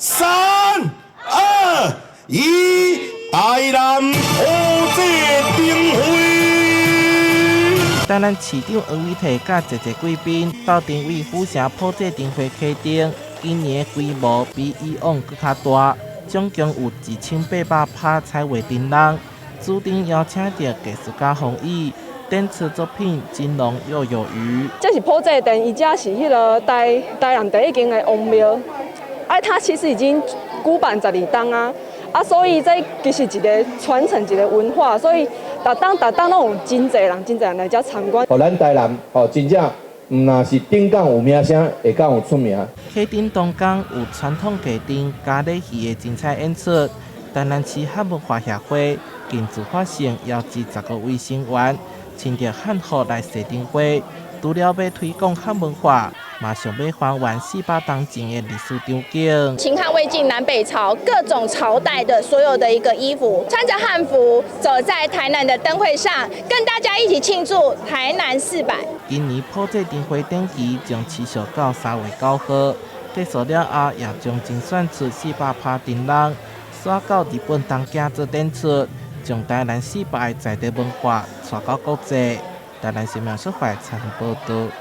三、二、一，台南普祭燈會。台南市長黃偉哲佮濟濟貴賓鬥陣為府城普祭燈會啟燈，今年規模比以往閣較大，總共有1800拍彩畫燈籠。主燈邀請著藝術家馮毅展出作品《金龍又有魚》。這是普祭殿，伊遮是彼个台南第一間的王廟，啊，它其實已經舉辦12冬啊，啊，所以這其實一个傳承一个文化，所以逐冬逐冬攏有真濟人、真濟人來遮參觀。予咱台南吼，真正毋若是頂港有名聲，下港有出名。啟燈當天有傳統街燈嘉禮戲的精彩演出。台南市漢文化協會近自發性邀集15位成員，穿著漢服來踅燈會，除了欲推廣漢文化，嘛想欲還原400冬前的歷史場景。秦漢魏晉南北朝各種朝代的所有的一個衣服，穿着漢服走在台南的燈會上，跟大家一起慶祝台南400。今年普祭燈會展期將持續到3月9號，結束了後也將甄選出400拍燈籠，徙到日本東京做展出，將台南400的在地文化帶到國際。台南新聞協會採訪報導。